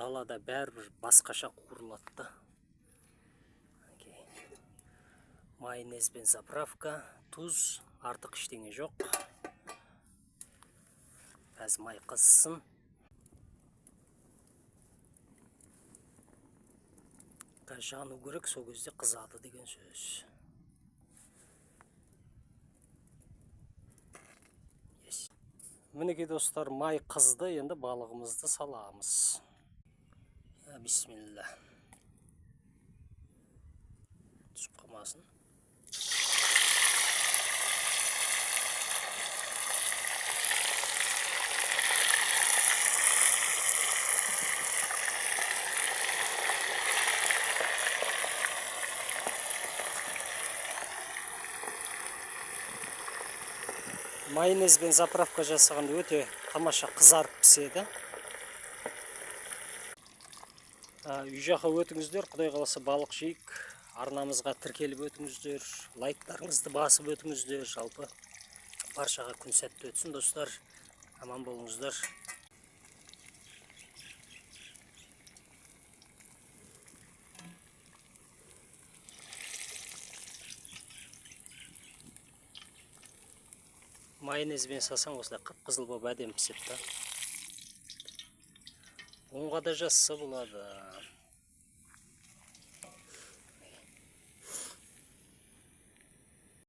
Далада бәрібір басқаша қуырылады да. Мінекей. Майонез бен заправка, тұз, артық ештеңе жоқ. Қазір май қызсын. Қазір жану керек, сол кезде қызады деген сөз. Yes. Мінекей, достар, май қызды, енді балығымызды саламыз. Я, бисмилля. Түсіп қалмасын. Майонезбен заправка жасағанда өте тамаша қызарып піседі. Үй жаққа өтіңіздер, құдай қаласа, балық жейік. Арнамызға тіркеліп өтіңіздер, лайктарыңызды басып өтіңіздер. Жалпы баршаға күн сәтті өтсін, достар. Аман болыңыздар. Майонезбен салсаң, осылай қып қызыл болып әдемі піседі да. Ұнға да жазса болады.